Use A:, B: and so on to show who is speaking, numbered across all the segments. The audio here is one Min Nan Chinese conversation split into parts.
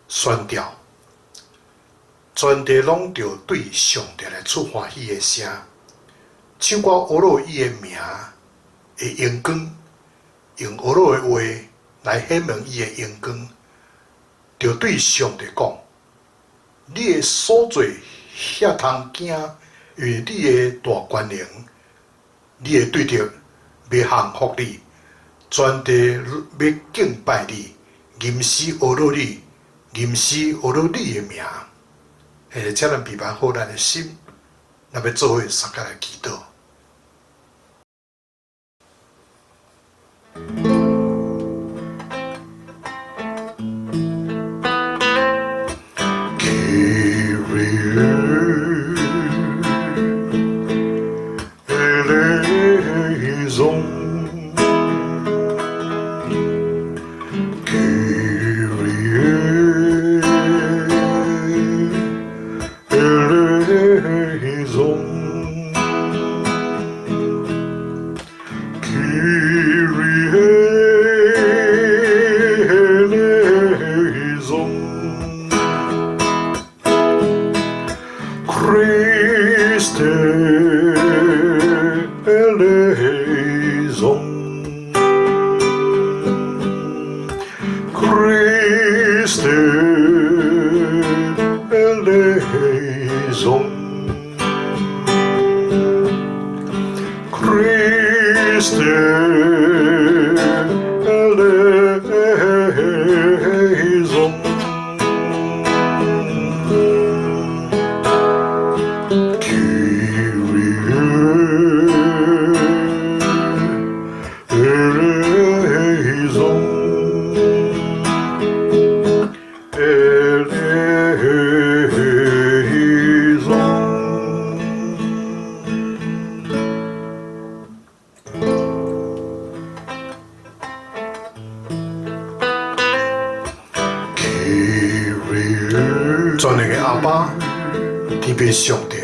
A: 宣调，全地攏著對上帝來出歡喜的聲，唱歌呵咾伊的名的榮光，用呵咾的話來顯明伊的榮光，著對上帝講：你的所做遐通驚，因為你的大權能，你會對著欲降服你，全地欲敬拜你，吟詩呵咾你。吟詩呵咾你的名，請咱備辦好咱的心，咱欲做伙相共來祈禱。全能的阿爸，天父上帝，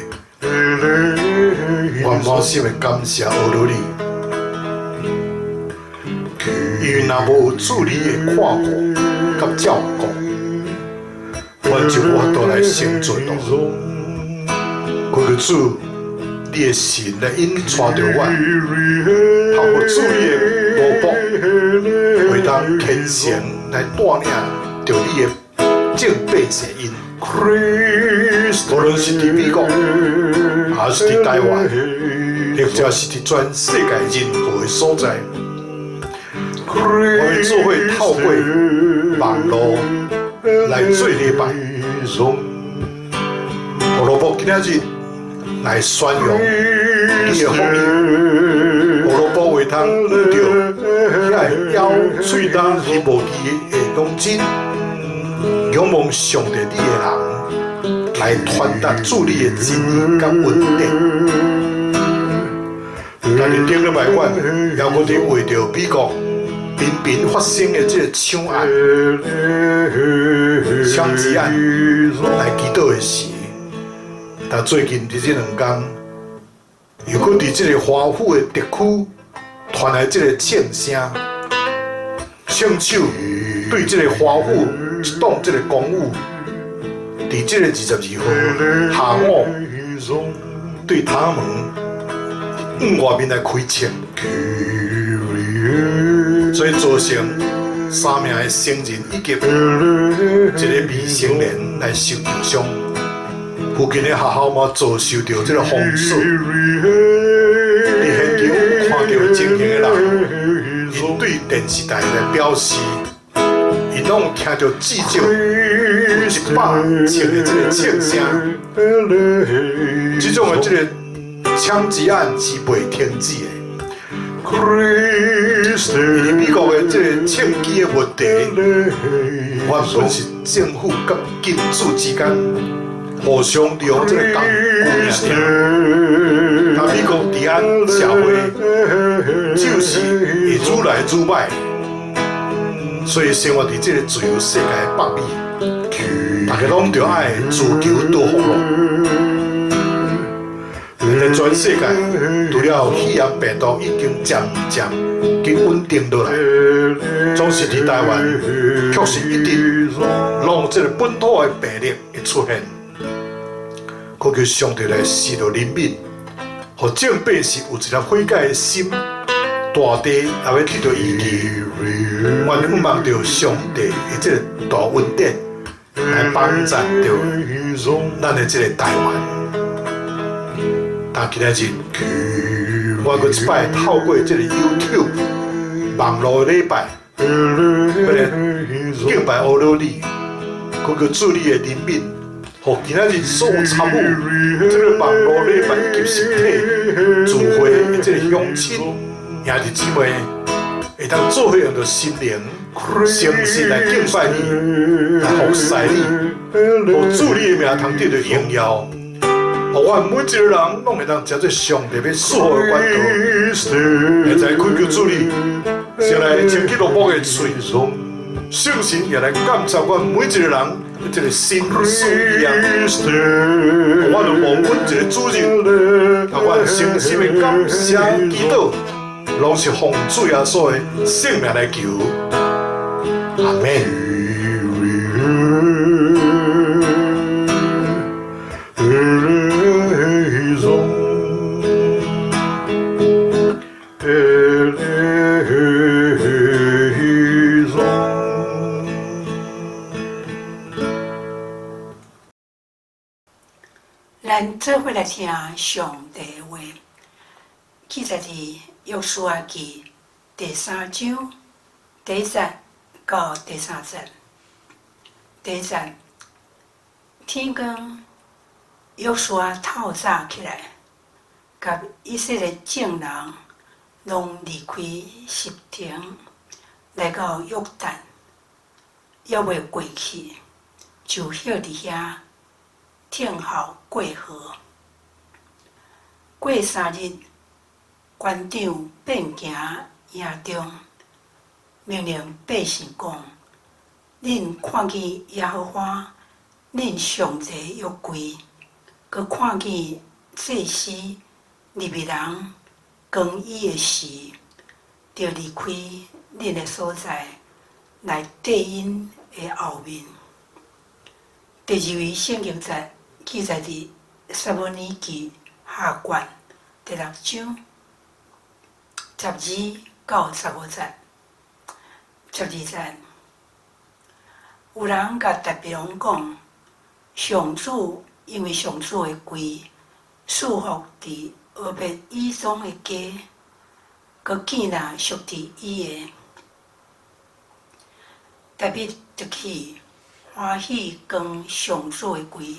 A: 我滿心的感謝呵咾你，因為若無有主你的看顧佮照顧，阮就無法度來生存咯。求主，你的神來引帶著阮，透過主你的奴僕，會當虔誠來帶領著你的眾百姓𪜶，無論是佇美國，還是佇台灣，或者是佇全世界任何的所在，我們做伙透過網路來做禮拜，予奴僕今仔日來宣揚你的福音，予奴僕會通遇著遐个咬喙焦彼無記的當真。仰望上帝你的人，來傳達主你的真理佮恩典。但是頂禮拜阮猶閣佇為著美國頻頻發生的這個槍案、槍擊案來祈禱的時，但最近佇這兩工，又閣佇這個華府的特區傳來這個槍聲，槍手對這個華府一棟這個公寓，佇這個22號下午對塔門向外面來開槍，所以造成三名的成人以及一個未成年來受重傷。附近的學校嘛遭受著這个封鎖。佇現場看著情形的人，𪜶對電視台來表示，𪜶攏有聽著至少有100槍的這个槍聲。這種的這个槍擊案是袂停止的。因為美國的這个槍支的問題，原本是政府佮金主之間互相利用這个工具爾。但美國治安社會就是會愈來愈歹，所以生活佇這个自由世界的北美，大家攏著愛自求多福囉。佇全世界，除了肺炎病毒已經漸漸緊穩定落來，總是佇台灣，確實一直攏有這个本土的病例會出現。懇求上帝來賜予憐憫，予眾百姓有一粒悔改的心，大地也欲得著醫治。願仰望著上帝的這个大恩典來幫贊著咱的這个台灣。但今仔日，我閣一擺透過這个 YouTube 網路的禮拜，欲來敬拜阿羅你，懇求主你的憐憫，予今仔日所有參與這个網路禮拜以及實體聚會的這个鄉親兄弟姊妹，會當做伙用著心靈誠實來敬拜你，來服侍你，予主你的名通得著榮耀。予阮每一个人攏會當成做上帝欲賜福的管道。現在懇求主你，先來清潔落木的喙，聖神也來監察阮每一个人的這个心思意念，予阮有忘阮一个主日，啊，阮誠心的感謝祈禱，攏是奉主耶穌的聖名來求，阿們。
B: 咱做伙來聽上帝話，記載佇約書亞記第三章第一節到第三節。第一節，天光，約書亞透早起來，佮以色列眾人攏離開實亭，來到約旦，猶未過去，就歇佇遐等候過河。過3日，官長變行營中，命令百姓講：恁看見耶和華恁上帝約櫃，閣看見祭司利未人扛伊的時，著離開恁的所在，來綴𪜶的後面。第二位聖經節記載佇撒母耳記下卷第六章12到15節。12節，有人共大衛王講，上主因為上主的櫃賜福佇俄別以東的家，閣建立屬佇伊的。大衛就去歡喜扛上主的櫃，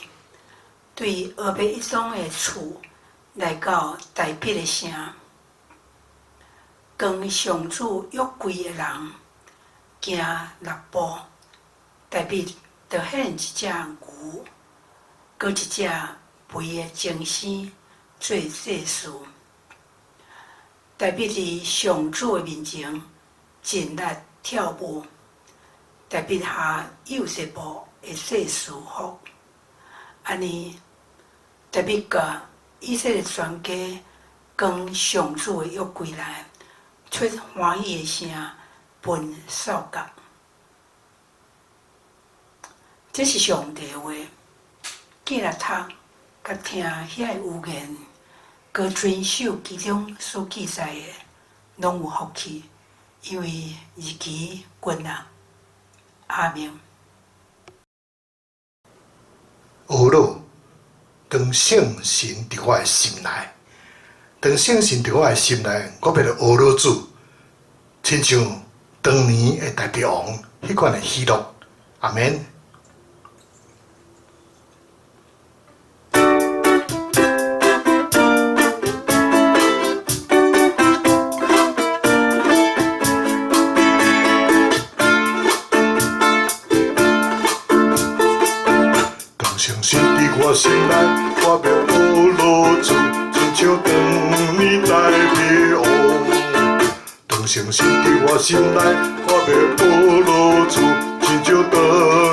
B: 對俄別以東的厝來到大衛的城。扛上主約櫃的人行六步，大衛就獻一隻牛，閣一隻肥的精牲做祭司。大衛佇上主的面前盡力跳舞。大衛下幼瑟布的祭司服，按呢，大衛佮以色列全家扛上主的約櫃來，出歡喜的聲，奔掃角。這是上帝話，囝若讀佮聽遐个預言，閣遵守其中所記載的，攏有福氣，因為日期近啊。阿們。
A: 呵咾，當聖神佇我的心內，當聖神佇我的心內，我欲來呵咾主，親像當年的大衛王彼款的喜樂。阿們。當聖神佇我心內，我欲呵咾主，親像當年大衛王。當聖神佇我心內，我欲呵咾主，親像當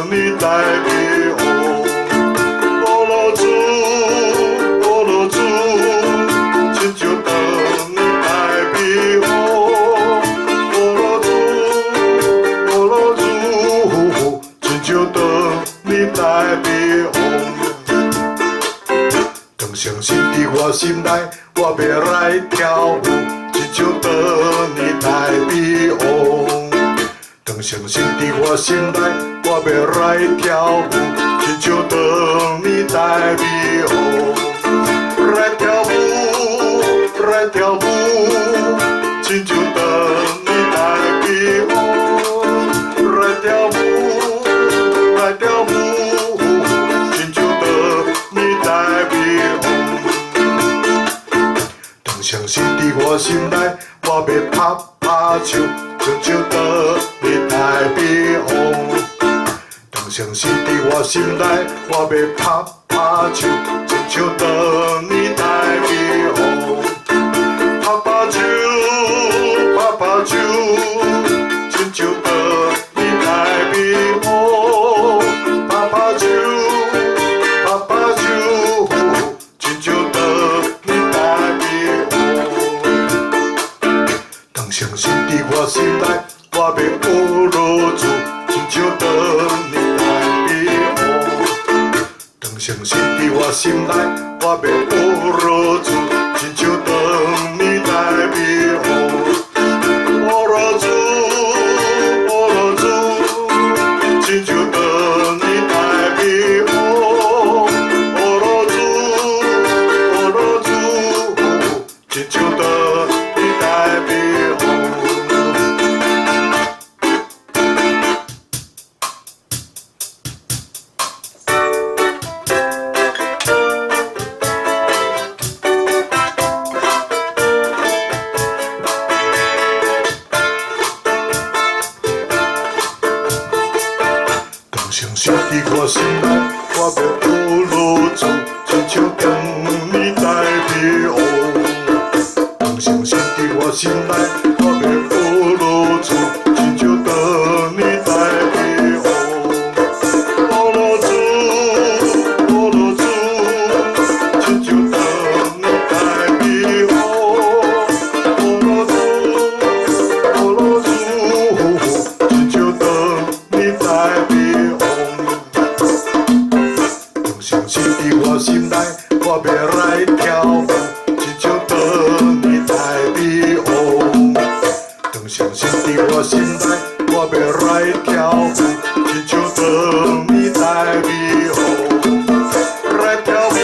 A: 年大衛王。呵咾主，呵咾主，親像當年大衛王。呵咾主，呵咾主，親像當年大衛王。當聖神佇我心內，我欲來跳舞，親像當年大衛王。當聖神佇我心內，我欲來跳舞，親像當年大衛王。來跳舞，來跳舞，親像當年大衛王。來跳舞，來跳舞，親像當年大衛王。當聖神佇我心內，我欲拍拍手，親像當年大衛王。當聖神佇我心內，我欲拍拍手，親像當年大衛王。拍拍手，拍拍手，親像當年大衛王。拍拍手，拍拍手，親像當年大衛王。當聖神佇我心內，我欲呵咾主，親像當年大衛王。當聖神佇我心內，我欲呵咾主，親像當年大衛王。呵咾主，呵咾主，親像當年大衛王。呵咾主，呵咾主，親像當年大衛王。當聖神佇我心內，我欲呵咾主，親像當年大衛王。當聖神佇我心內，我欲呵咾主，親像當年大衛王。呵咾主，呵咾主，親像當年大衛王。呵咾主，呵咾主，親像當年大衛王。當聖神佇我心內，我欲來跳舞，親像當年大衛王。當聖神佇我心內，我欲來跳舞，親像當年大衛王。來跳舞，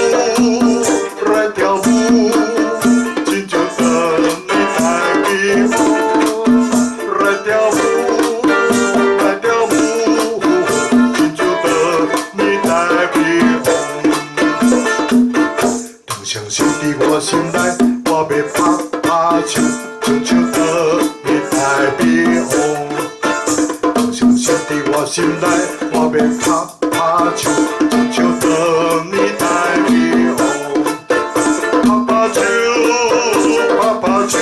A: 來跳舞，親像當年大衛王。來跳舞，來跳舞，親像當年大衛王。當聖神佇我心內，我欲拍拍手，親像當年大衛王。當聖神佇我心內，我欲拍拍手，親像當年大衛王。拍拍手，拍拍手，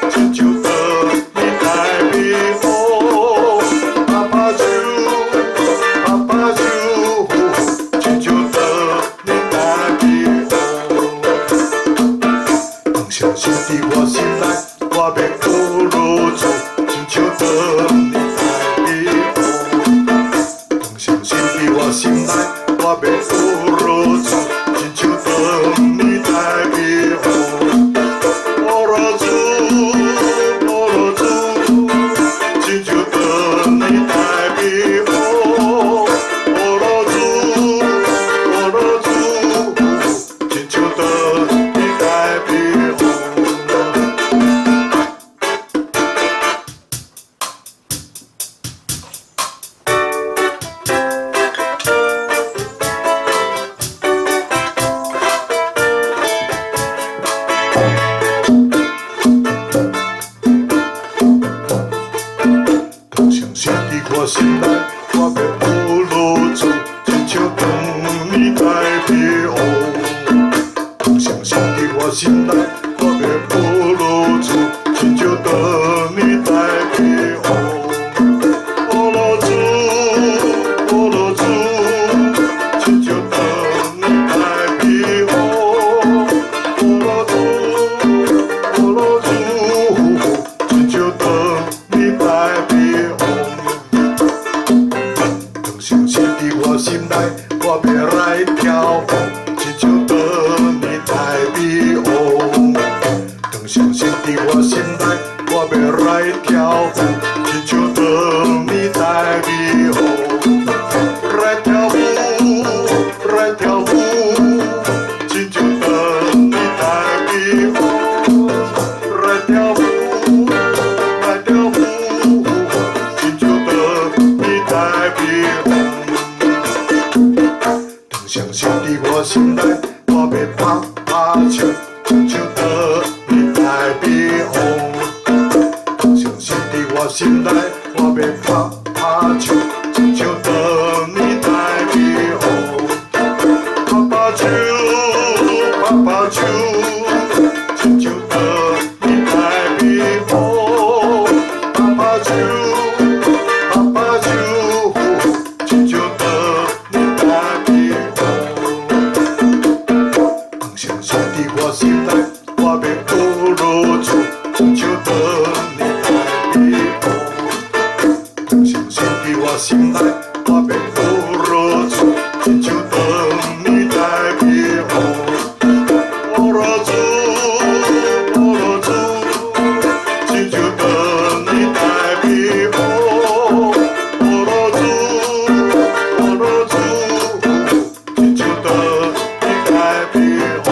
A: 親像當年大衛王。拍拍手，拍拍手，親像當年大衛王。當聖神佇我心內，我欲呵咾主，親像當年大衛王。當聖神佇我心內，我欲呵咾主，親像當年大衛王。呵咾主，呵咾主，親像當年大衛王。呵咾主，呵咾主，心內，我欲學羅主，親像當年大衛王。當相信佇我心內，我欲學羅主，親像當年大衛王。學羅主，學羅主，親像當年大衛王。學羅主，學羅主，親像當年大衛王。當相信佇我心內，我欲來跳舞，親像當年大衛王。當相信佇我心內，我欲來跳舞，親像當年大衛王。來跳舞，來跳舞，親像當年大衛王。來跳舞，來跳舞，親像當年大衛王。當相信佇我心內，我欲拍拍手，親像當年大衛王。當相信佇我心內，我欲拍拍手，親像當年大衛王。拍拍手，拍拍手，親像當年大衛王。拍拍手，拍拍手，親像當年大衛王。當相信佇我心內，我欲學羅主，親像當年大衛王。當相信佇我心內，我欲學羅主，親像當年大衛王。學羅主，學羅主，親像當年大衛王。學羅主，學羅主，親像當年大衛王。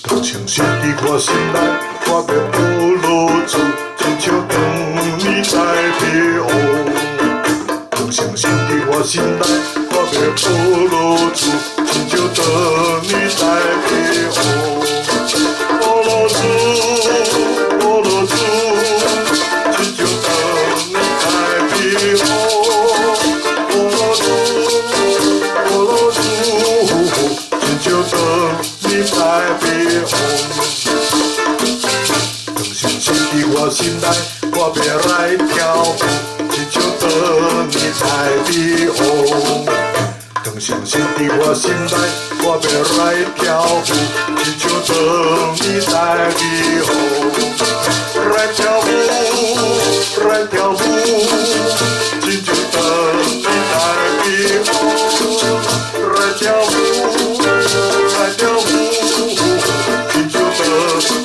A: 當相信佇我心內，我欲學羅主，親像當年大衛王。當相信佇我心內，我欲學羅主，親像當年大衛王。學羅主，學羅主，親像當年大衛王。學羅主，學羅主，親像當年大衛王。當相信佇我心內，我欲來跳舞，親像當年大衛王。當相信佇我心內，我欲來跳舞，親像當年大衛王。來跳舞，來跳舞，親像當年大衛王。來跳舞，來跳舞，親像當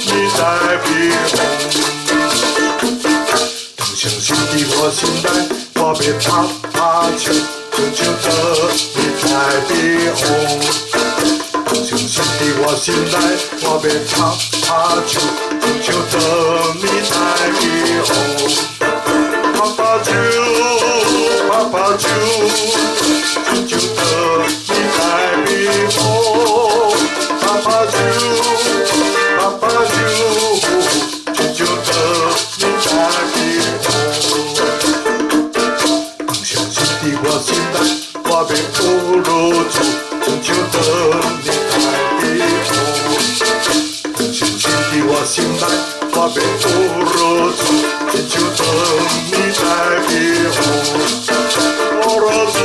A: 年大衛王。當相信佇我心內，我欲拍拍手，親像當年大衛王。當相信佇我心內，我欲拍拍手，親像當年大衛王。拍拍手，拍拍手，親像當年大衛王。拍拍手，拍拍手，親像當年大衛王。當相信佇我心內，我欲學羅主，親像當年大衛王。當相信佇我心內，我欲學羅主，親像當年大衛王。學羅主，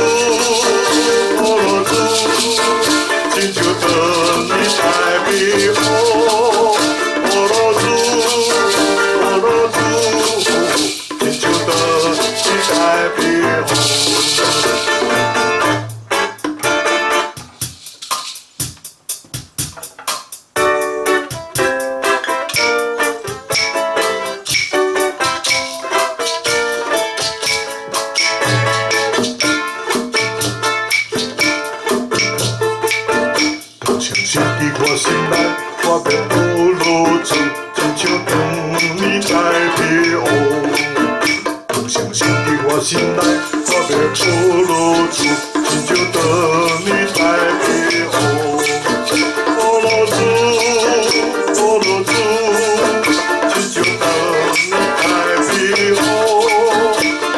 A: 學羅主，親像當年大衛王。學羅主，學羅主，親像當年大衛王。當相信佇我心內，我欲學羅主，親像當年大北王。当相信伫我心内，我欲学落主，亲像当年台北王。学落主，学落主，亲像当年台北王。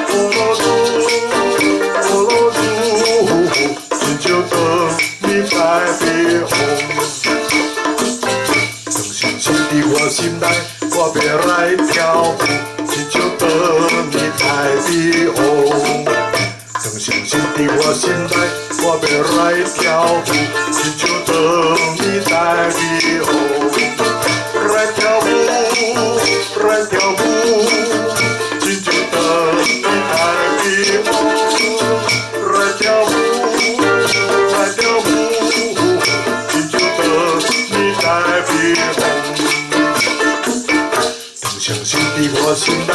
A: 学落主，学落主，亲像当年台北王。当相信伫我心内，我欲来跳舞，亲像当年台北王。当相信伫我心内，我欲来跳舞，亲像当年台北王。來跳舞，來跳舞，親像當年台北王。來跳舞，來跳舞，親像當年台北王。當相信佇我心內，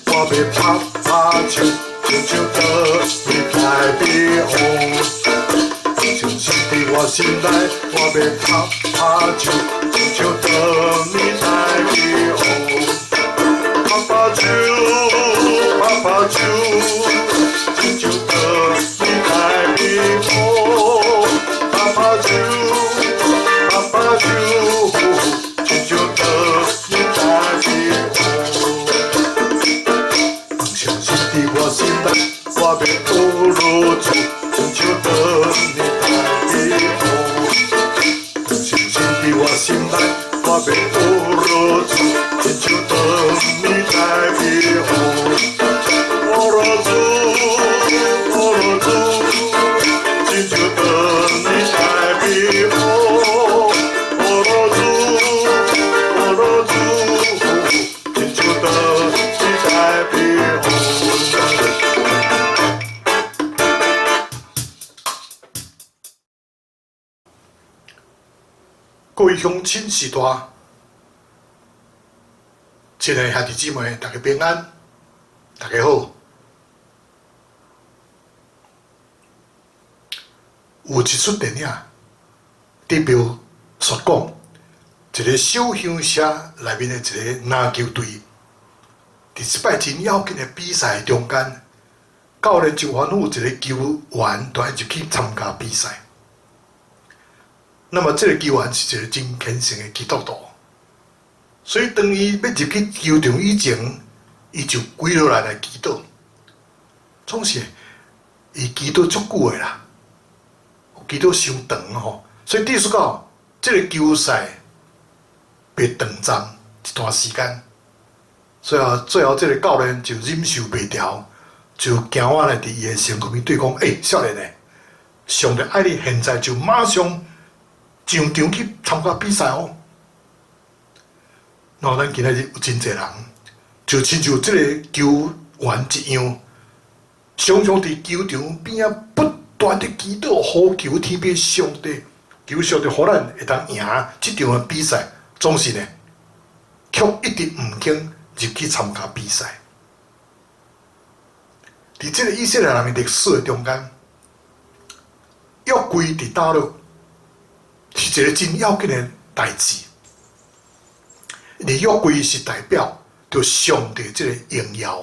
A: 我欲拍拍手，親像當年台北王。當相信佇我心內，我欲拍拍手，親像當年台北王。拍拍手，拍拍手，親像當年台北王。拍拍手，拍拍手，親像當年台北王。當相信佇我心內，我欲學落主，親像當年台北王。當相信佇我心內，我欲學落主，親像當年台北王。學落主，學落主，親像當年台北王。學落主，學落主，親像當年台北王。各位鄉親序大，親愛兄弟姊妹，大家平安，大家好。有一齣電影，佇描述講一個小鄉社內面的一個籃球隊，佇一擺真要緊的比賽中間，教練就吩咐一個球員帶入去參加比賽。那麼這個球員是一個真虔誠的基督徒，所以當伊欲入去球場以前，伊就跪落來來祈禱。總是伊祈禱足久的啦，祈禱傷長吼，所以意思講，這個球賽被斷暫一段時間，所以啊，最後這個教練就忍受袂牢，就行我來佇伊的身軀邊對講：欸，少年的，上帝愛你，現在就馬上上場去參加比賽哦！那咱今仔日有真濟人，就親像這個球員一樣，常常佇球場邊仔不斷地祈禱、呼求天父上帝，求上帝予咱會當贏這場的比賽。總是呢，卻一直毋肯入去參加比賽。佇這個以色列人的歷史的中間，約櫃佇佗落是一個真要緊的代誌，因為約櫃是代表著上帝這個榮耀，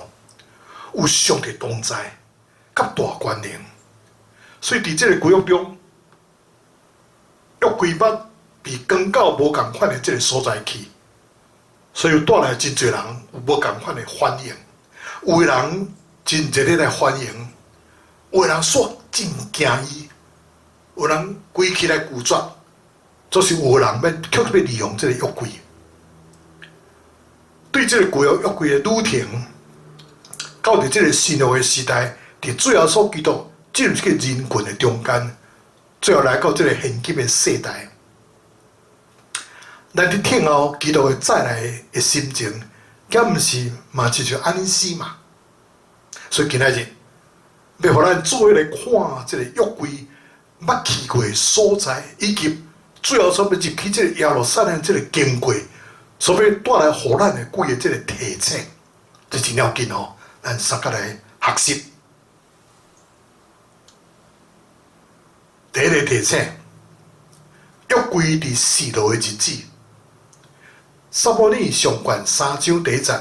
A: 有上帝同在，佮大權能，所以佇這個舊約中，約櫃捌被扛到無仝款的這個所在去，所以帶來真濟人有無仝款的反應，有的人真熱烈來歡迎，有的人煞真驚伊，有人規氣來拒絕。就是有人欲卻欲利用這個約櫃，對這個舊約約櫃的旅程，到佇這個新約的時代，佇主耶穌基督進入這個人群的中間，最後來到這個現今的世代，咱佇聽候基督的再來的心情，敢毋是嘛親像按呢死嘛？所以今仔日欲予咱做伙來看這個約櫃捌去過的所在，以及最後所欲入去這個耶路撒冷這個經過，所欲帶來予咱的幾个這個提醒，這真要緊哦。咱相佮來學習。第一個提醒，約櫃佇示羅的日子，撒母耳上卷三章第一節，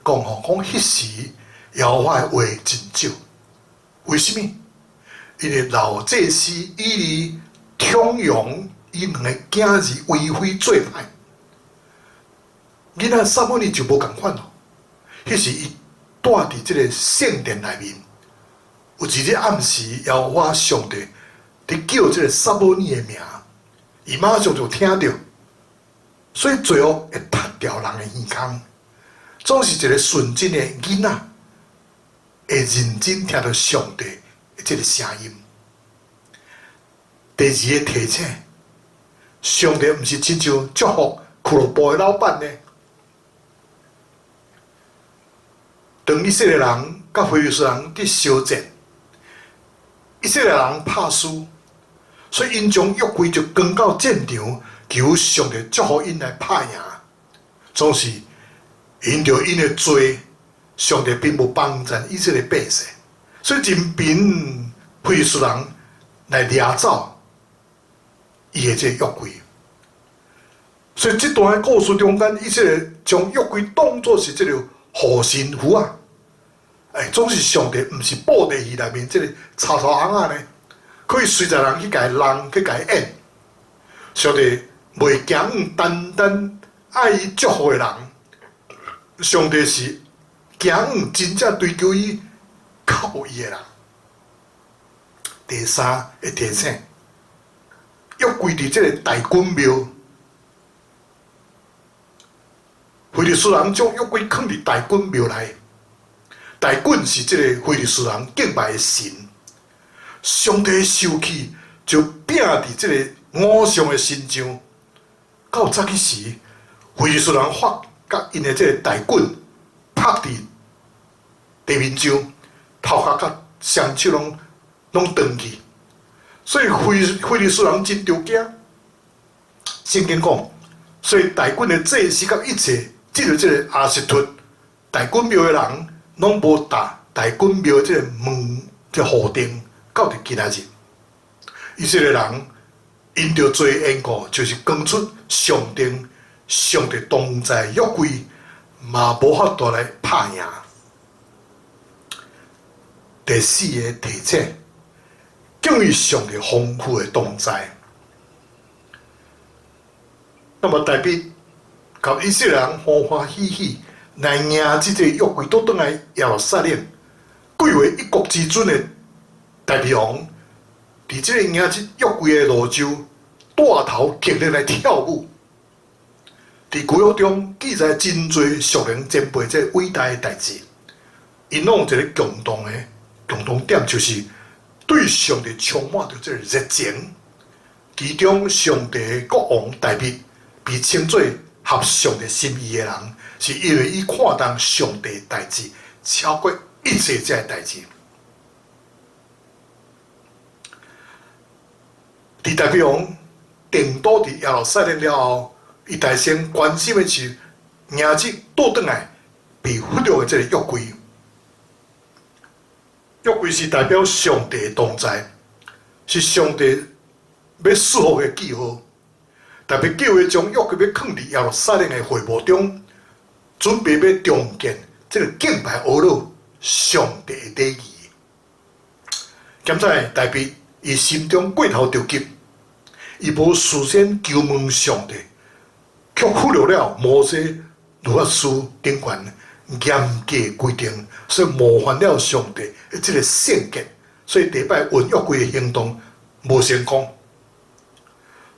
A: 講吼，講彼時耶和華的話真少，為啥物？因為老祭司以利縱容伊兩個囝兒為非作歹，囡仔撒母耳就無仝款咯。彼時伊蹛佇這个聖殿內面，有一日暗時，耶和華上帝佇叫這个撒母耳的名，伊馬上就聽著，所以罪惡會踢掉人的耳孔，總是一个純真的囡仔會認真聽著上帝的這个聲音。第二个提醒，上帝毋是親像祝福俱樂部的老闆呢。當以色列人佮非利士人佇相戰，以色列人拍輸，所以𪜶將約櫃就扛到戰場，求上帝祝福𪜶來拍贏。總是因著𪜶的罪，上帝並無幫贊以色列百姓，所以任憑非利士人來掠走伊的這个約櫃。所以這段的故事中間，以色列將約櫃當作是這个護身符啊！欸，總是上帝毋是布袋戲內面這个插頭尪仔呢，可以隨在人去共伊弄，去共伊演。上帝袂驚單單愛伊祝福的人，上帝是驚真正追求伊、靠伊的人。第三个提醒，約櫃佇這个大袞廟，非利士人將約櫃囥佇大袞廟內。大袞是這个非利士人敬拜的神，上帝的受氣就摒佇這个偶像的身上。到早起時，非利士人發覺𪜶的這个大袞拍佇地面上，頭殼佮雙手攏攏斷去，所以非利士人真著驚。聖經講，所以大袞的祭司佮一切進入這个亞實突大袞廟的人，攏無踏大袞廟這个門，這个戶頂，到佇今仔日，以色列人因著罪緣故，就是扛出上帝上帝同在約櫃，嘛無法度來拍贏。第四个提醒，敬畏上帝豐富的同在。那麼大衛佮以色列人歡歡喜喜來迎這个約櫃倒轉來耶路撒冷，貴為一國之尊的大衛王，佇這個迎這約櫃的路上，帶頭極力來跳舞。佇舊約中記載真濟屬靈前輩這偉大的代誌，𪜶攏有一个共同的共同點，就是對上帝充滿著這个熱情。其中，上帝的國王大衛被稱做合上帝心意的人，是因為伊看重上帝代誌超過一切這个代誌。佇大衛王定都佇耶路撒冷了後，伊大先關心的是迎接倒轉來被忽略的這个約櫃。約櫃是代表上帝的同在，是上帝欲賜福的記號。大衛計畫將約櫃欲囥佇耶路撒冷的會幕中，準備欲重建這个敬拜阿老上帝的禮儀。兼且大衛伊心中過頭著急，伊無事先求問上帝，卻忽略了摩西律法書頂懸嚴格規定，所以冒犯了上帝的這个聖潔，所以第一擺運約櫃的行動無成功。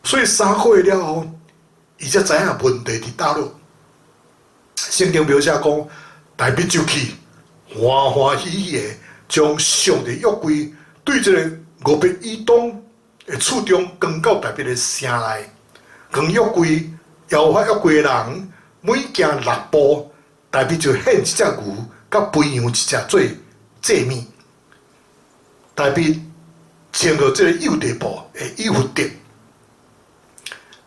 A: 所以3個月了後，伊才知影問題佇佗落。聖經描寫講，大衛就去歡歡喜喜的將上帝約櫃對這个俄別以東的厝中扛到大衛的城內。扛約櫃、耶和華約櫃的人，每行六步，大衛就獻一隻牛，佮肥羊一隻做祭物。大衛穿著這个幼弟布的以弗得，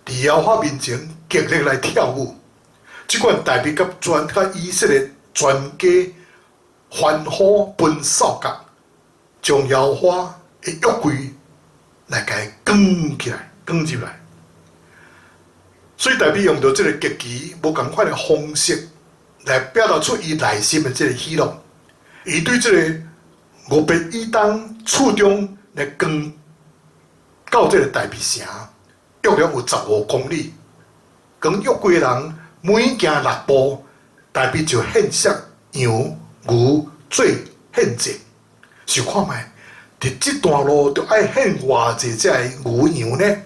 A: 佇耶和華面前極力來跳舞。這款大衛佮全佮以色列全家歡呼奔掃角，將耶和華的約櫃來共伊扛起來，扛入來。所以大衛用著這个極其無仝款的方式，來表達出伊內心的這个喜樂。伊對這个俄別以東厝中來扛到這个大衛城，約略有15公里。扛約櫃的人每行六步，大衛就獻上羊牛做獻祭。想看覓，佇這段路著愛獻偌濟隻牛羊呢？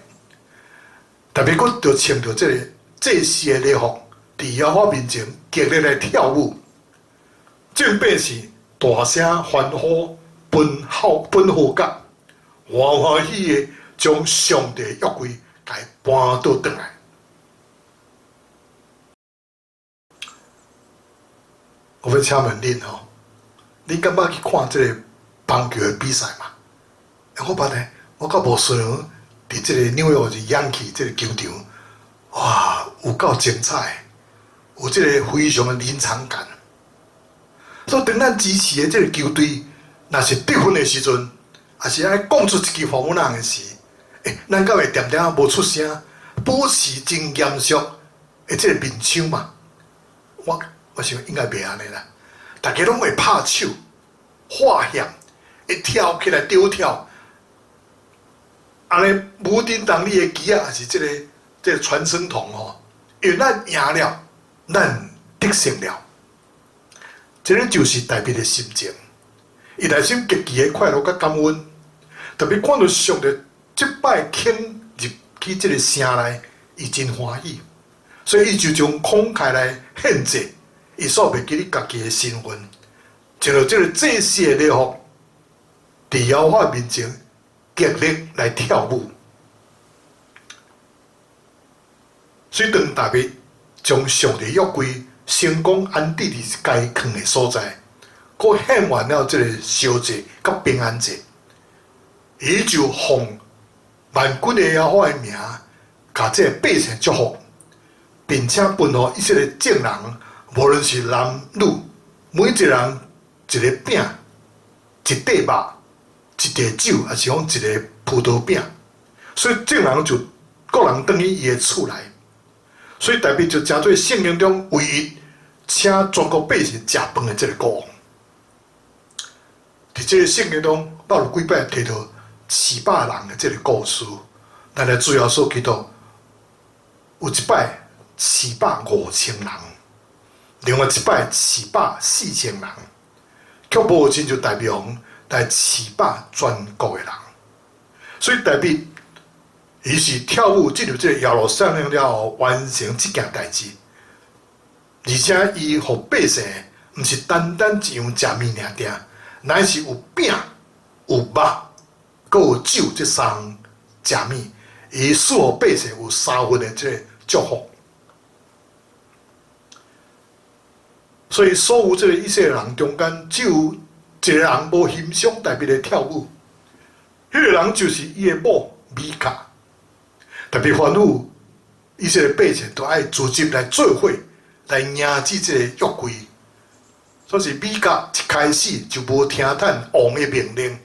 A: 特別閣著穿著這个祭司的禮服，佇耶和華面前極力來跳舞，眾百姓大聲歡呼，奔號奔號角，歡歡喜喜的將上帝約櫃共伊搬倒轉來。我欲請問恁吼，恁敢捌去看這个棒球的比賽嗎？我捌呢，我較無想佇這個紐約是 Yankee 這個球場，哇，有夠精彩，有這個非常的臨場感。所以當咱支持的這個球隊，若是得分的時陣，抑是愛講出一支歡呼人的時，欸，咱敢會恬恬無出聲，保持真嚴肅的這個面相嘛？我想應該袂按呢啦，大家攏會拍手、喝響，會跳起來丟跳，按呢舞叮當你的旗仔，抑是這個傳聲筒吼，因為咱贏了，咱得勝了，這个就是大衛的心情，伊內心極其的快樂佮感恩，特別看著上帝這擺肯入去這个城內，伊真歡喜，所以伊就將慷慨來獻祭。伊煞袂記得家己的身份，穿著這个祭司的禮服，佇耶和華面前極力來跳舞。所以當大衛將上帝約櫃成功安置佇該囥的所在，閣獻完了這个燒祭佮平安祭，伊就奉萬軍的耶和華的名，共這个百姓祝福，並且吩咐以色列眾人。無論是男女，每一個人一个餅、一塊肉、一塊酒，抑是講一个葡萄餅。所以眾人就各人轉去伊的厝內。所以大衛就成做聖經中唯一請全國百姓食飯的這个國王。佇這个聖經中，捌有幾擺提著飼飽人的這个故事。咱來主耶穌基督有一擺飼飽5000人。另外一擺飼飽4000人，卻無親像大衛王來飼飽全國的人。所以大衛伊是跳舞進入這个耶路撒冷了後，完成這件代誌。而且伊予百姓，毋是單單一樣食物爾爾，乃是有餅、有肉、閣有酒這三樣食物。伊賜予百姓有三份的這个祝福。所以，所有這个以色列人中間，只有一个人無欣賞大衛的跳舞，彼个人就是伊的某米甲。大衛吩咐以色列百姓都愛組織來做伙來迎接這个約櫃。所以米甲一開始就無聽趁王的命令，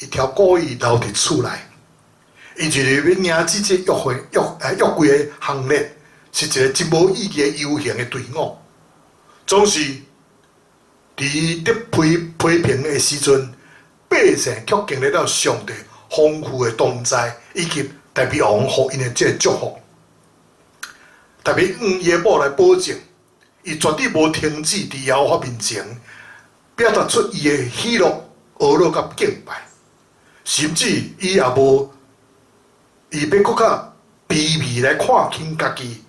A: 伊挑故意留佇厝內，伊就是欲迎接這個約會約約櫃的行列，是一个真無意義的遊行的隊伍。總是佇伊得批批評的時陣，百姓卻經歷了上帝豐富的同在，以及大衛王予𪜶的這个祝福。大衛向伊的某來保證，伊絕對無停止佇耶和華面前表達出伊的喜樂、呵咾佮敬拜，甚至伊也無伊欲閣較卑微來看輕家己。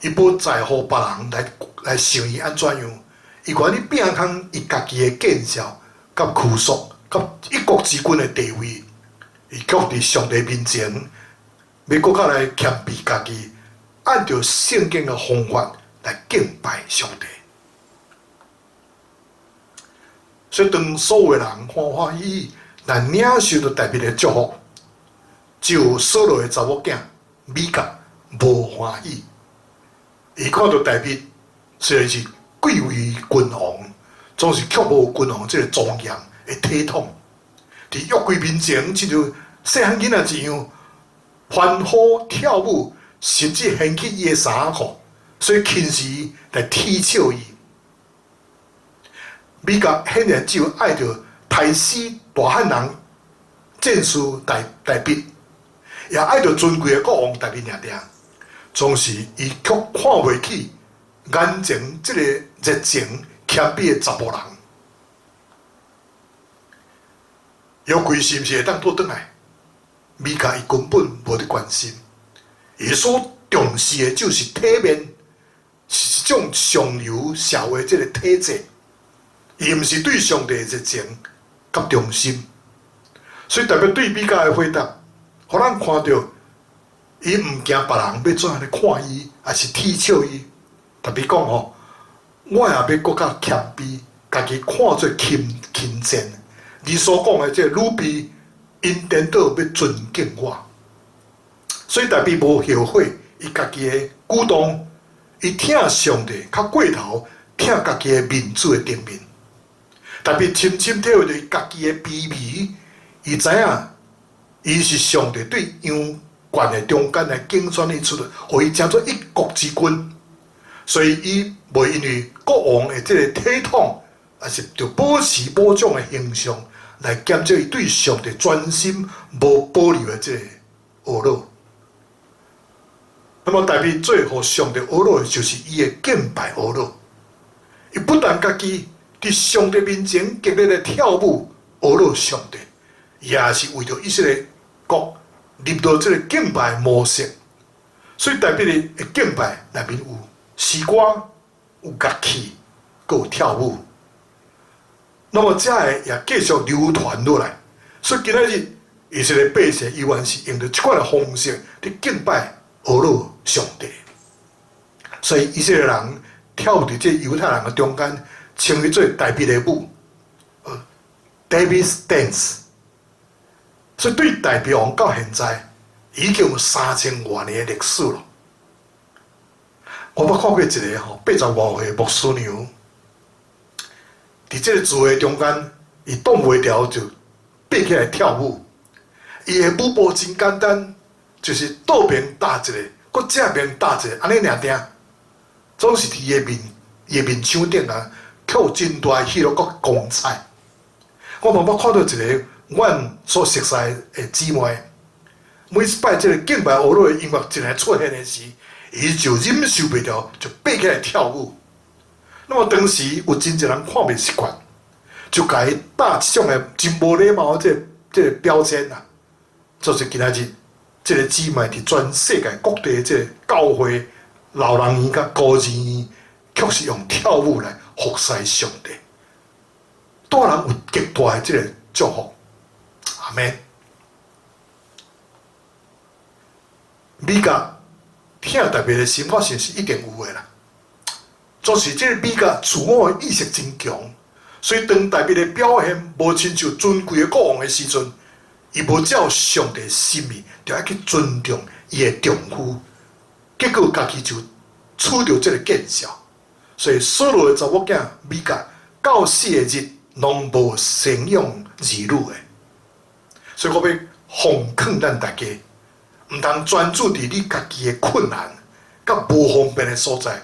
A: 伊無在乎別人來想伊按怎樣，伊願意摒空伊家己的見笑、佮拘束、佮一國之君的地位，伊卻佇上帝面前，欲閣較來謙卑家己，按著聖經的方法來敬拜上帝。所以當所有的人歡歡喜喜來領受著大衛的祝福，只有掃羅的查某囝米甲無歡喜。伊看著大衛雖然是貴為君王，總是卻無君王這个莊嚴的體統。佇約櫃面前，親像細漢囡仔一樣歡呼跳舞，甚至掀起伊的衫仔褲，所以輕視來恥笑伊。米甲顯然只有愛著刣死大漢人戰士大大衛，也愛著尊貴的國王大衛爾爾。總是伊卻看袂起眼前這個熱情謙卑的查埔人。約櫃是毋是會當倒轉來？米甲伊根本無咧關心，伊所重視的就是體面，是一種上流社會這個體制。伊毋是對上帝的熱情佮忠心，所以特別對米甲的回答，予咱看著伊毋驚別人欲怎樣來看伊，抑是恥笑伊。特別講吼，我也欲閣較謙卑，家己看做輕輕賤。你所講的這個女婢，𪜶顛倒欲尊敬我，所以大衛無後悔伊家己的舉動，伊疼上帝較過頭疼家己的面子的頂面。大衛深深體會著伊家己的卑微，伊知影伊是上帝對羊群的中間來揀選伊出來，予伊成做一國之君，所以伊袂因為國王的這個體統，抑是著保持某種的形象來減少伊對上帝專心無保留的這個呵咾。那麼大衛最予上帝呵咾的就是伊的敬拜呵咾。伊不但家己佇上帝面前極力的跳舞呵咾上帝，也是為著以色列國立落這個敬拜模式。所以大衛的敬拜內面有詩歌、有樂器、閣有跳舞。那麼這个也繼續流傳落來，所以今仔日以色列百姓依然是用著這款的方式佇敬拜呵咾上帝。所以以色列人跳舞佇這猶太人的中間，稱伊做大衛的舞，David's Dance。所以對大衛王到現在已經有三千外年的歷史了。我捌看過一個吼八十外歲牧師娘。佇這個聚會中間，伊擋袂牢就爬起來跳舞。伊的舞步真簡單，就是倒邊踏一个，閣正邊踏一个，按呢爾爾。總是佇伊的面，伊的面腔頂啊，卻有真大的喜樂閣光彩。我嘛捌看著一个阮所熟似的姊妹，每一擺這个敬拜呵咾的音樂一來出現的時，伊就忍受袂牢，就爬起來跳舞。那麼當時有真濟人看袂習慣，就共伊打這種的真無禮貌的這個標籤啊。就是今仔日，這個姊妹佇全世界各地的這個教會、老人院佮孤兒院，卻是用跳舞來服侍上帝，對人有極大的這個祝福。阿們。米甲疼大衛的心，我相信是一定有的啦。就是這個米甲自我的意識真強，所以當大衛的表現無親像尊貴的國王的時陣，伊無照上帝心意，就愛去尊重伊的丈夫，結果家己就處著這個見笑。所以掃羅的查某囝米甲到死的日，攏無生養兒女的。所以我欲奉勸咱大家，毋通專注佇你家己的困難佮無方便的所在。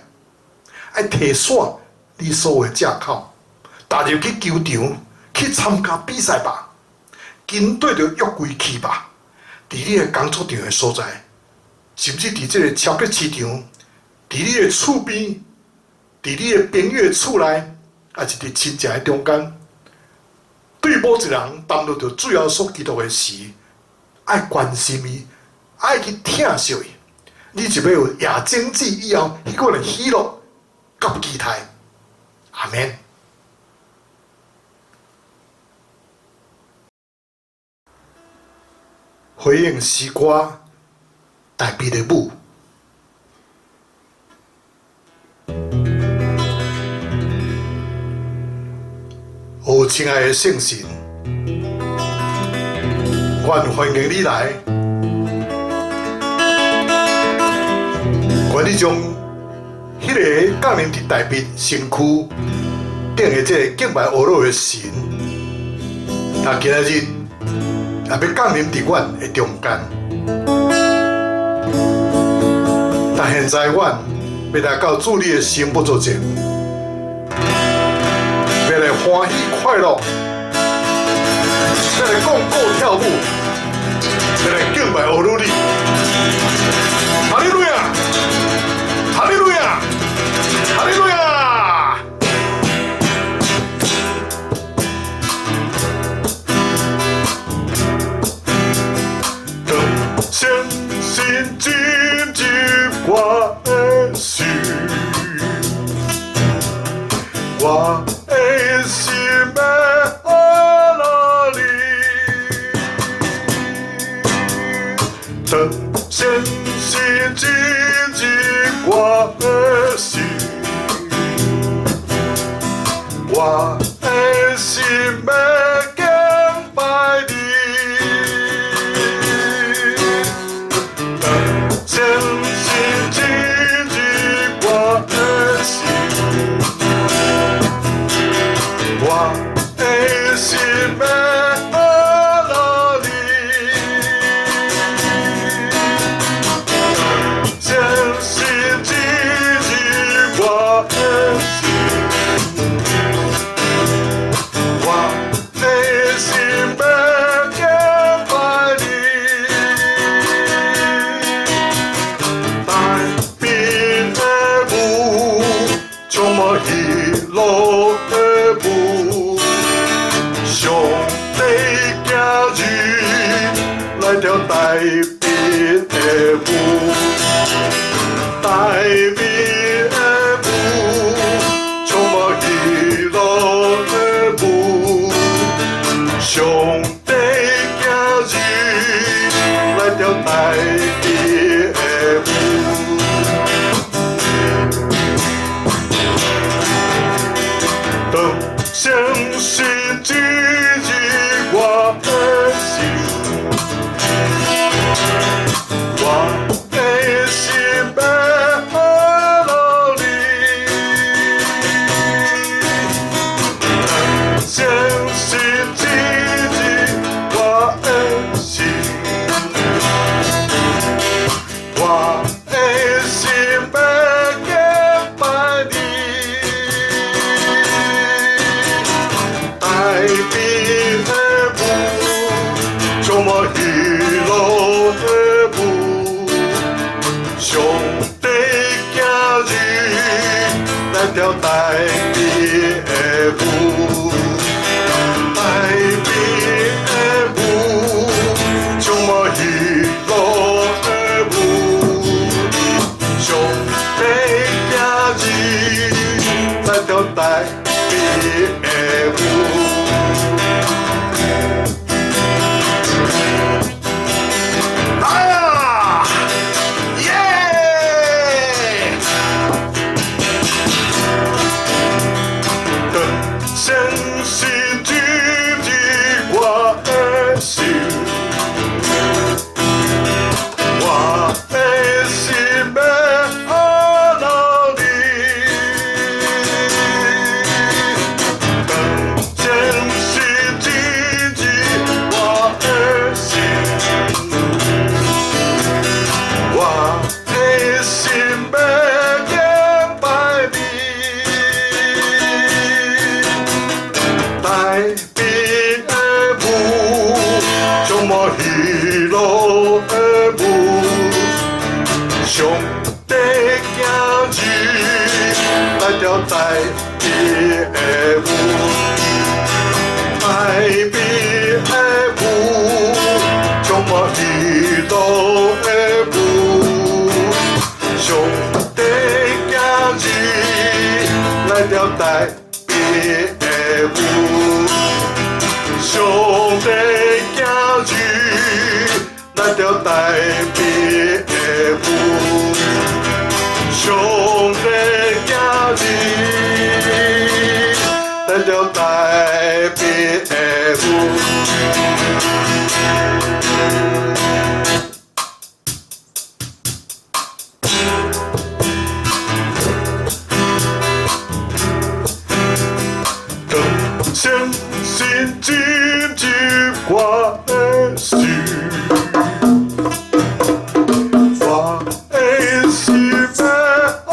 A: 愛提煞你所有的借口，踏入去球場去參加比賽吧，緊綴著約櫃去吧。佇你的工作場的所在，甚至佇這個超級市場，佇你的厝邊，佇你的朋友的厝內，抑是佇親情的中間，對某一人談論著主耶穌基督的時，愛關心伊，愛去疼惜伊，你就欲有夜種子以後彼款的喜樂佮期待。阿們。回應詩歌大衛的舞。哦，親愛的聖神，阮歡迎你來，願你將彼个降臨佇大衛身軀頂的這个敬拜呵咾的神，若今仔日也欲降臨佇阮的中間。但現在阮欲來到主你的聖寶座前，欲來歡喜快樂，欲來講歌跳舞，欲來敬拜阿魯你。哈利路亞，哈利路亞，哈利路亞。當相信進入我的心，我的心欲阿拉你。當相信進入我的心，我的心欲敬拜你。當相信進入我的心，我的心欲阿拉你。相信進入我的心，我的心欲敬拜你。大悲的母，充滿喜樂的母，上帝行入來跳大悲的舞，大悲的舞，充滿喜樂的舞，上帝行入來跳大悲的舞。當相信進入我的心，我的心欲阿拉你。當相信進入我的心，我的心欲敬拜你。大悲的母，充滿喜樂的母，上帝行入來跳大悲的舞，大悲的舞，充滿喜樂的舞，上帝行入來跳大悲的舞。來啊！耶！當相信進入我的心，我的心欲阿拉你。當相信進入我的心，我的心欲敬拜你。大悲的母，充滿喜樂的母，上帝行入來跳大悲的舞，大悲的舞，充滿喜樂的舞，上帝行入來跳大悲的舞，上帝行入來跳大悲的舞，上帝行入來跳大悲的舞。當相信進入我的心，我的心欲阿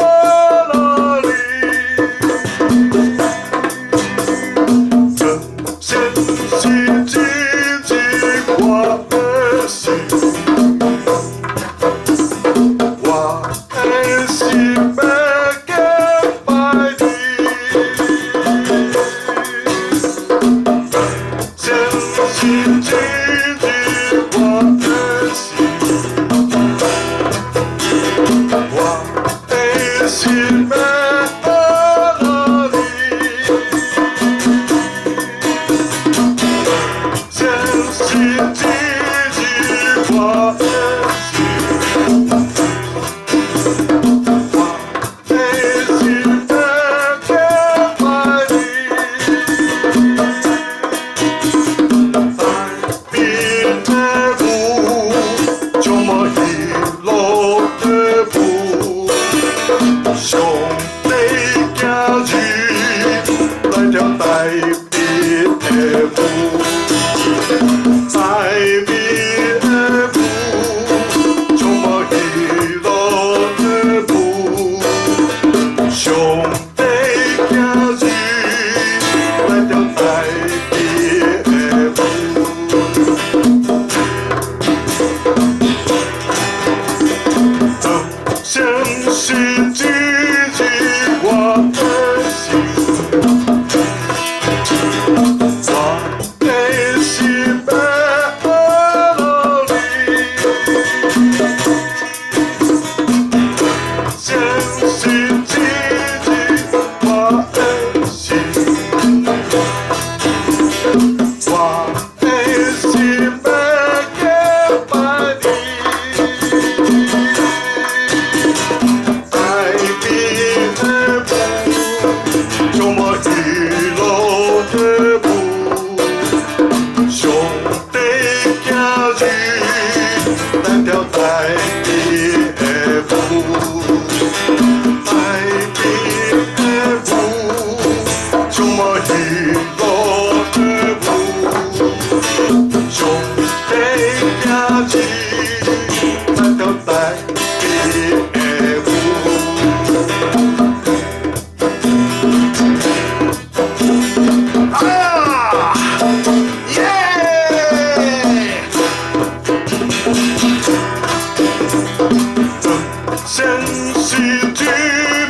A: 先是入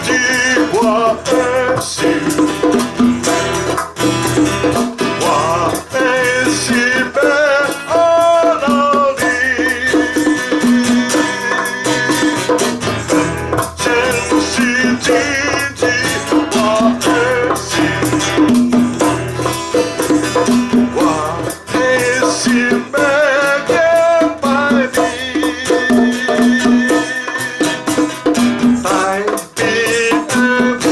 A: 入我的心，我的心欲阿罗你。先是入入我的心，我的心欲敬拜你。大悲的母，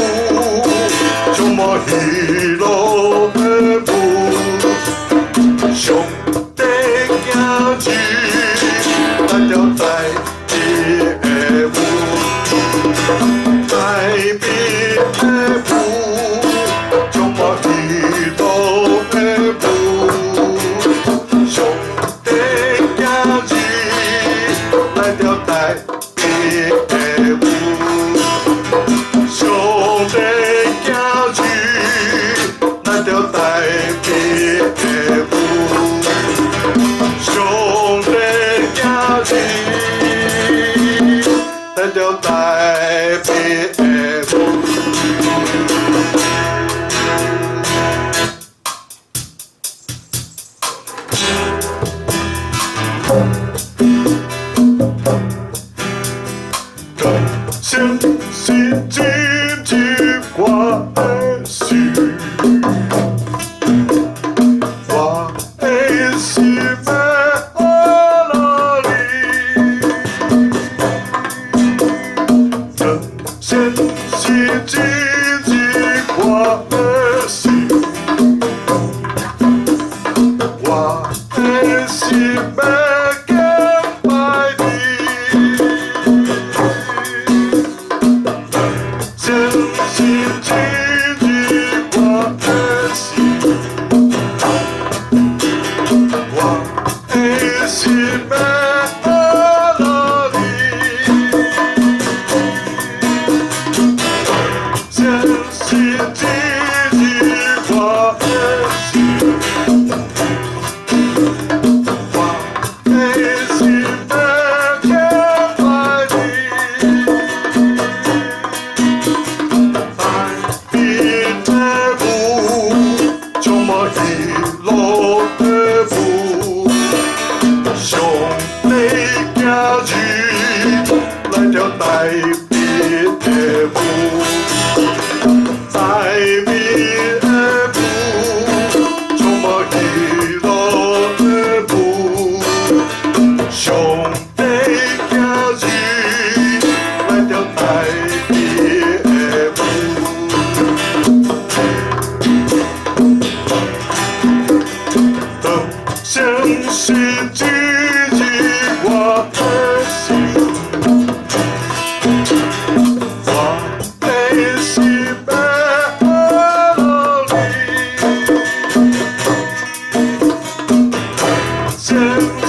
A: 充满喜乐的母，上帝行主，来到大悲的母，大悲的母，充满喜乐的母，上帝行主，来到大悲的母。上帝行主，来到大悲的母。上帝行主，来到大悲的母。先是入入我的心，我的心欲阿罗你。先是入入我的心，我的心欲敬拜你。先是入入我的心，我的心欲阿罗你。先是入入我的心，我的心欲敬拜你。大悲的母，充满喜乐的母，上帝行主，来到大悲的母，大悲的母，充满喜乐的母，上帝行主，来到大悲的母。当先是入入我的心，我的心欲阿罗你。先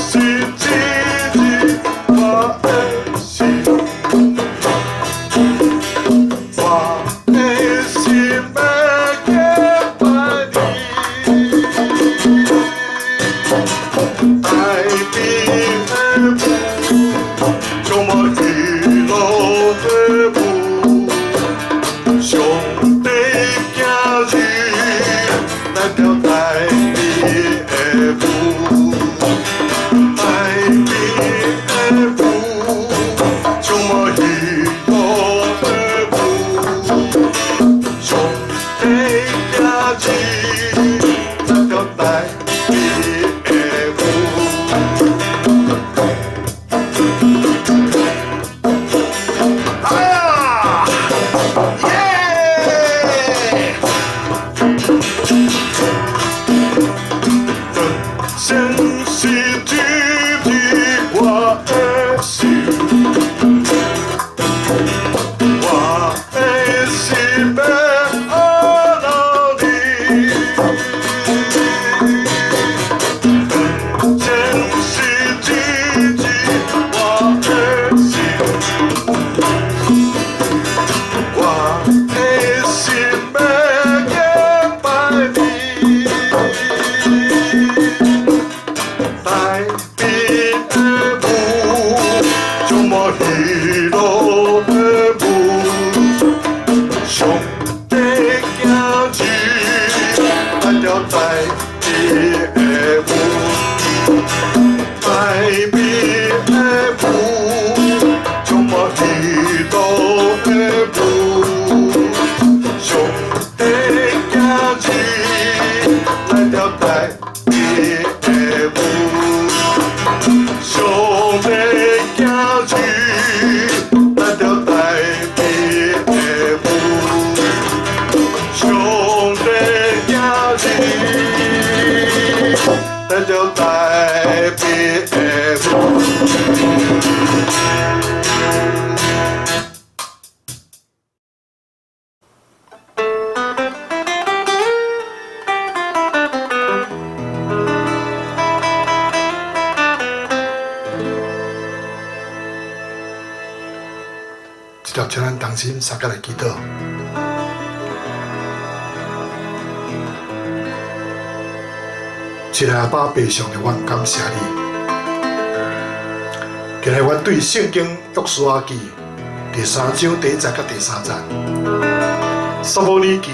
A: 是入入我的心，我的心欲敬拜你。大悲的母，充满喜乐的母，上帝行主，来到大悲的母，大悲的母，充满喜乐的母，上帝行主，来到大悲的母。哎呀，耶！先是入入我的心，我的心欲阿罗你。先是入入我的心，我的心欲敬拜你。大悲的母，充满喜乐的這粒請咱同心相佮來祈禱。親愛阿爸父上帝，阮感謝你。今日阮對聖經約書亞記第三章第一節佮第三節，撒母耳記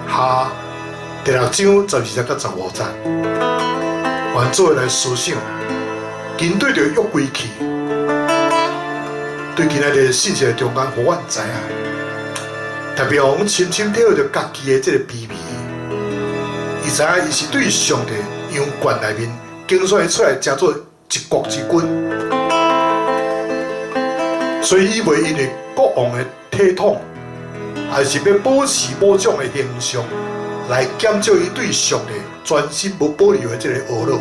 A: 下第六章12節佮15節，阮做伙來思想，針對著約櫃去，對今仔日信息的中間，予阮知影，特別予阮深深體會著家己的這個卑微。伊知影伊是對上帝羊群內面揀選出來，成做一國之君，所以伊袂因為國王的體統，還是欲保持某種的形象，來減少伊對上帝專心無保留的這個呵咾。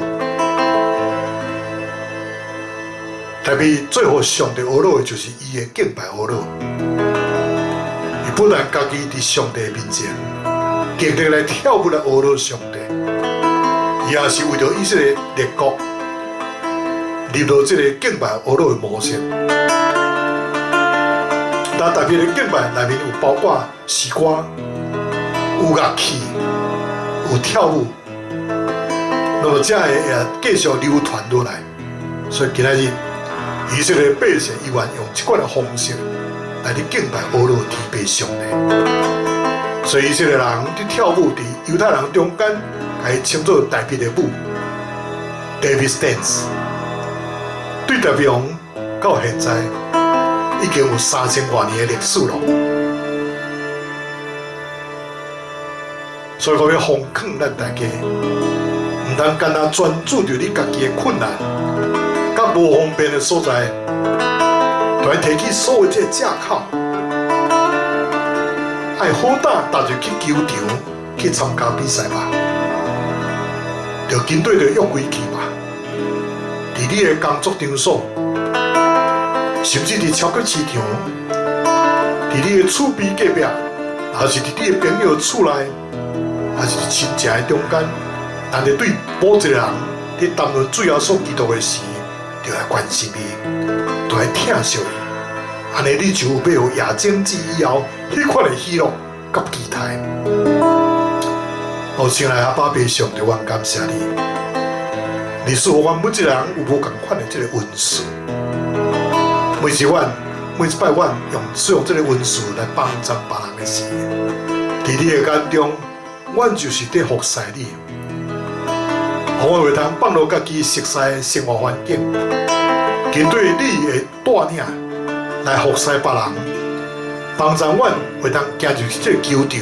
A: 特別最予上帝呵咾的，就是伊的敬拜呵咾。伊不但家己佇上帝面前極力來跳舞來呵咾上帝，伊也是為著以色列列國立落這個敬拜呵咾的模式。但特別的敬拜內面有包括詩歌、有樂器、有跳舞，那麼這會也繼續流傳落來。所以今仔日以色列百姓依然用這款的方式來佇敬拜呵咾天父上帝。所以以色列人佇跳舞，佇猶太人中間，共伊稱做大衛的舞（David's Dance）。對大衛王到現在已經有3000外年的歷史囉。所以講欲奉勸咱大家，毋通干焦專注著你家己的困難，佮無方便的所在，就愛提起所有這個藉口，愛好膽踏入去球場去參加比賽吧，就針對著約櫃去吧。佇你的工作場所，甚至佇超級市場，佇你的厝邊隔壁，抑是佇你的朋友厝內，抑是佇親情的中間，但是對某一個人佇談論主耶穌基督的時，就愛關心伊，就愛疼惜伊，按呢你就有欲夜精子以後，彼款的喜樂佮期待。哦，親愛阿爸父上帝，阮感謝你，你賜予阮每一個人有無仝款的這個恩賜。每一晚，每一擺，阮用使用這個恩賜來幫助別人的時，佇你的眼中，阮就是佇服侍你。予阮會當放落家己熟悉的生活環境，針對你的帶領來服侍別人，幫助阮會當行入這個球場，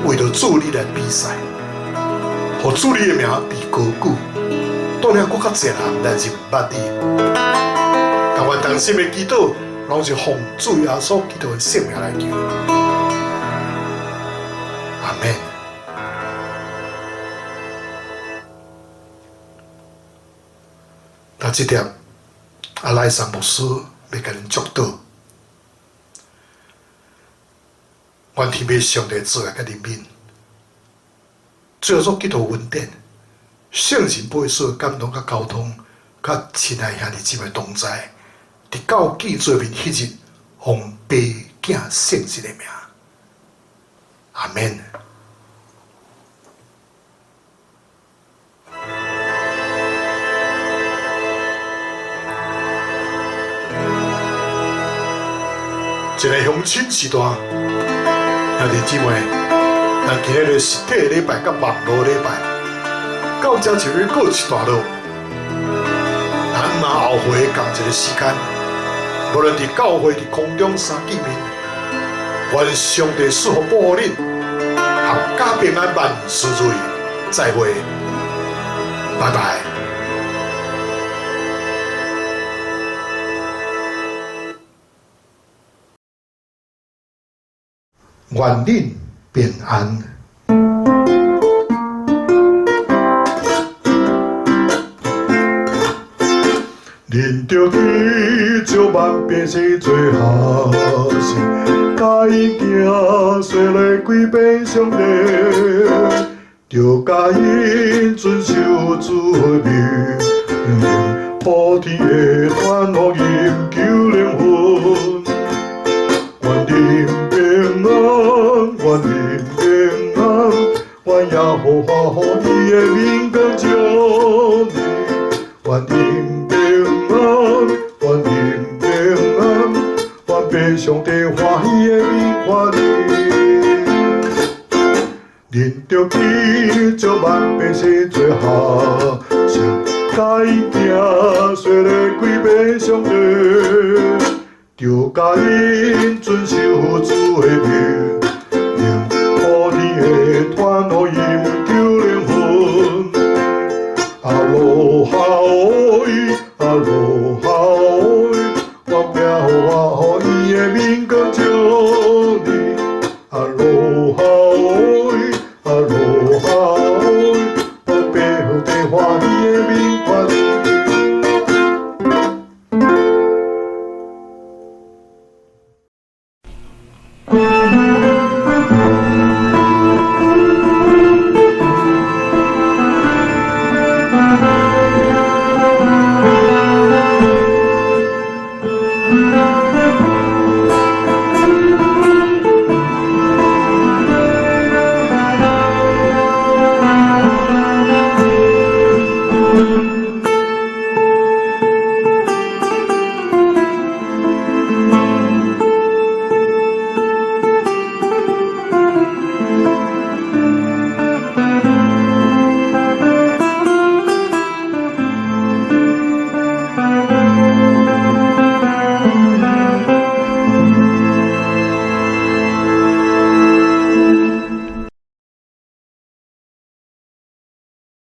A: 為著主你來比賽，予主你的名被高舉，帶領閣較濟人來認捌你。但願同心的祈禱，攏是奉主耶穌基督的聖名來求。阿們。那這點，阿來山牧師欲共恁祝禱，願天父上帝慈愛佮憐憫，主耶穌基督恩典，聖神保惠師感動佮交通，佮親愛兄弟姊妹同在，直到見主面彼日，奉父子聖神的名，阿們。一个鄉親時代，兄弟姊妹，咱今日的實體禮拜佮網路禮拜，到這就欲告一段落。咱嘛後回仝一个時間，無論佇教會佇空中相見面，願上帝賜福保護恁，闔家平安，萬事如意，再會，拜拜。願恁平安。
C: 恁著得著萬變是做學生，共𪜶行洗禮歸變上帝，著共𪜶遵守主的命令，普天的傳福音救靈魂。願和華予伊的榮光照你，願恁平安，願恁平安，願父上帝歡喜的面看你。恁著記著萬百姓做學生，共𪜶行洗禮歸予上帝，著教𪜶遵守主的命令，普天的傳福音救靈魂。阿羅哈愛，阿羅哈愛，願耶和華予伊的榮光照你。阿羅哈愛，阿羅哈愛，願父上帝歡喜的面看你。